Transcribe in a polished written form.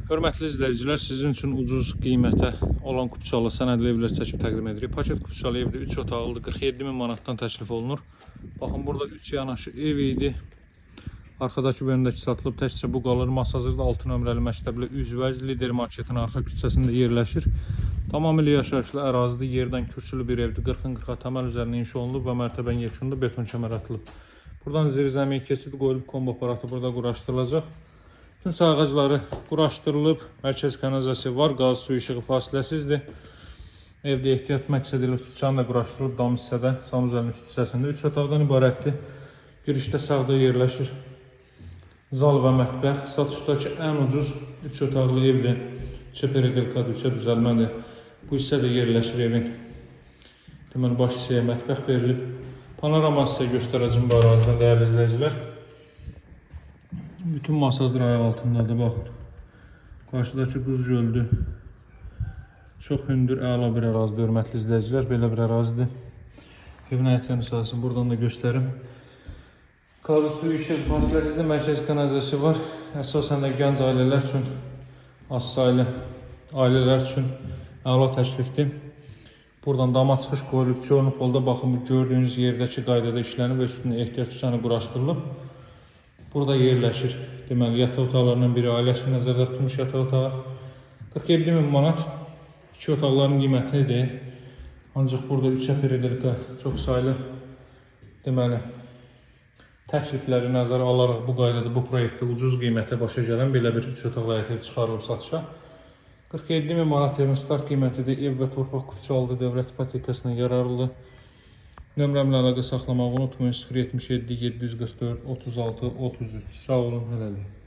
Hörmətli izləyicilər, sizin üçün ucuz qiymətə olan kupçalı sənədli evlər çəkib təqdim edirik. Paket kupçalı evdə 3 otaqlıdır, 47 min manatdan təklif olunur. Baxın, burada 3 yanaşı ev idi. Arxadakı və öndəki satılıb, təkcə bu qalır. Masazırda 6 nömrəli məktəblə üzbəüz Lider marketin arxa küçəsində yerləşir. Tamamilə yaşayışlı ərazidə yerdən kürsülü bir evdir. 40-ın 40-a təməl üzərinə inşa olunub və mərtəbənin yekununda beton kəmər atılıb. Buradan zirzəmiyə keçid qoyulub, kombo aparatı burada quraşdırılacaq. Bütün sayğacları quraşdırılıb, mərkəz kanalizasiya var, qaz, su işığı fasiləsizdir. Evdə ehtiyat məqsədi ilə süçan da quraşdırılıb dam hissədə, sanuzelin üst hissəsində 3 otaqdan ibarətdir. Girişdə sağda yerləşir. Zal və mətbəx. Satışdakı ən ucuz 3 otaqlı evdir. Çeperedelka 3-ə düzəlmədir. Bu hissə də yerləşir evin. Deməli, baş hissəyə mətbəx verilib. Panorama sizə göstərəcəm bu ərazidən, dəyərli izləyicilər. Bütün masazır ayaq altındadır, baxın. Qarşıdakı duz göldür. Çox hündür, əla bir ərazidir, hörmətli izləyicilər. Belə bir ərazidir. Evin həyət yanı sahəsini buradan da göstərim. Qazı suyu işıq fasiləsizdə mərkəzi kanalizasiya var. Əsasən də gənc ailələr üçün, az saylı ailələr üçün əla təklifdir. Buradan dama çıxış qoyulub, Çornopolda baxın bu gördüyünüz yerdəki qaydada işlənib və üstünə ehtiyat sükanı quraşdırılıb. Burada yerləşir. Deməli, yataq otaqlarından biri ailə üçün nəzərdə tutulmuş yataq otağı. 47 min manat iki otaqların qiymətidir. Ancaq burada 3-ə peredelka çox saylı deməli təklifləri nəzərə alaraq bu qaydada bu proyektdə ucuz qiymətə başa gələn belə bir 3 otaqlı həyət evi çıxarılıb satışa. 47 min manat evin start qiymətidir. Ev və torpaq kupçalıdır, dövlət ipotekasına yararlıdır. Nömrəmlə əlaqə saxlamağı unutmayın. 077 744 36 33. Sağ olun, hələlik.